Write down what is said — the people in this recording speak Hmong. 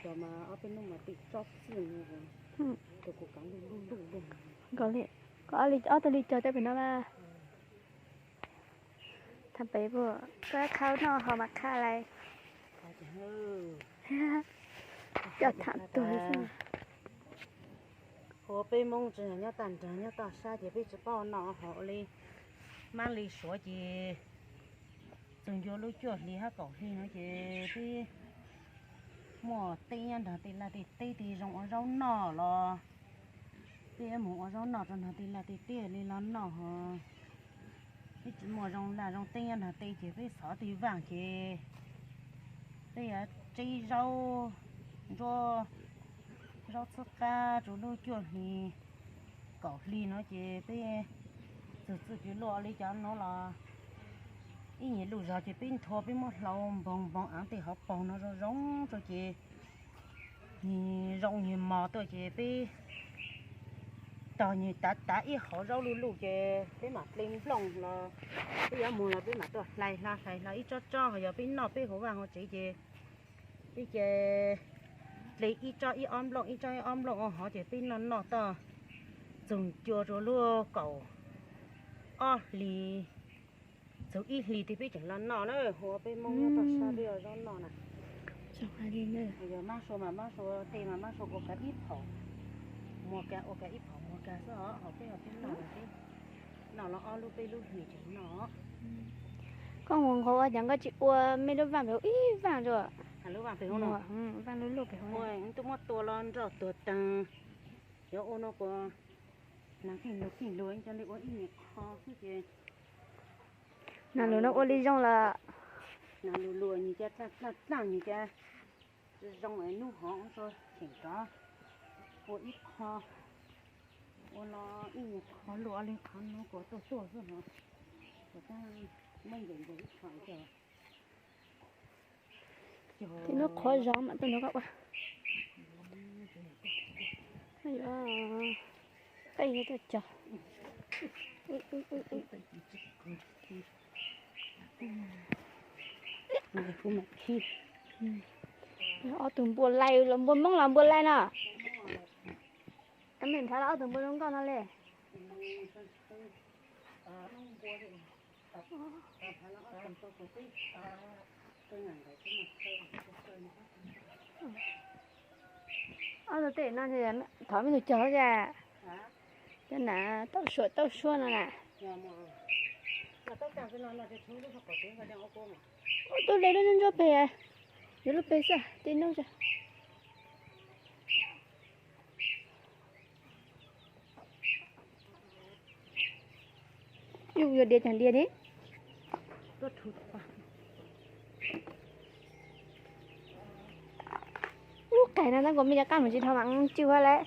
Cov mas ob peb hnub mas tim tsob xwb no. Tus kuv kav luj luj luj luj. Nkaus li, koj ob li, ob tug li cog tej pem no mas. Tham pem puas koj qhau noj ho mas qha lais. Coj tham tuag xwb. Ua peb Hmoob tsis nyob tag nrho nyob toj sab ces peb tsis paub noj hauv li. Mab li Suav ces txog ncua lub cuaj hli hab kaum hli no ces peb muaj teb nyob nrog tej laj tej teb, tej zoo ua zaub noj los peb yuav mus ua zaub noj rau nrog tej laj tej teb li los noj ho. Peb tsis muaj zoo laj zoo teb nyob nrog tej ces peb xov tej vaaj ces peb yuav tseb zaub, ntsuab, zaub txhab qab rau lub cuaj hli kaum hli no ces peb txug txuj kev luaj li cov no los ib nyuag luj zog ces peb nthua peb muab hlau npoog npoog aav tej hauv paug no zoo zoo rau ces nwg zoo nwg mos tuaj ces peb tog nwg tav tav ib hauv zaub luj luj ces peb mam ple nplooj los peb yuav mus los peb mam tuaj hlais hlo hlais hlo ib tsob tsob ho yog peb noj peb hauv vaj hauv tsev ces peb ces ple ib tsob ib ob nplooj ib tsob ib ob nplooj ua hov ces peb noj noj toj txug cua rau lub kaum ob hli txug ib hli twg peb tseem los noj na. Ua peb Moob nyob toj sab peb ua zaub noj na. Yog mab sua mas mab sua tej mas mab sua ua kav ib phaum muag kav, ua kav ib phaum muag kav xwb os. Ho peb ua peb noj, noj los ob lub peb lub hlis tseem noj. Koj mus nqua ua cas koj tsis ua mej lub vaaj pem hauv ib vaaj tso? Lub vaaj pem hauv no, vaaj lub luj pem hauv no. Tuaj muab tua los nroj tuag taag. Yuav ua no kuas nag keej lug keej lug coj li ua ib nyuag qho xwb ces nag lug no ua li zoo lawm. Nag lug lug nyuag cas dlaaj dlaaj nyuag cas zoo es nub hov ua rua cheem rov ua ib qho, ua los ib nyuag qho luaj li qhov no kuas tuaj tuaj xwb no. Kuas tab muab ncaim ncaim ib qho cog. Tej nub qhuav zog mam tuaj nrog koj ua. Qej tuaj cog. Ob tug npua lai los npua Moob los npua lai no. Mej nrhav los ob tug npua zoo nkauj no le. Ob tug tej no thov mej tug cog, cov na tauj suam tauj suab no na. Ua tub le lub ntsuab peg, yuav lub peg xwb tej nub. Yus yuav diav caag diav ne. Ub, qaig no tab kuas mej cov qaab mus tsis dhau mas tsw huv lawm.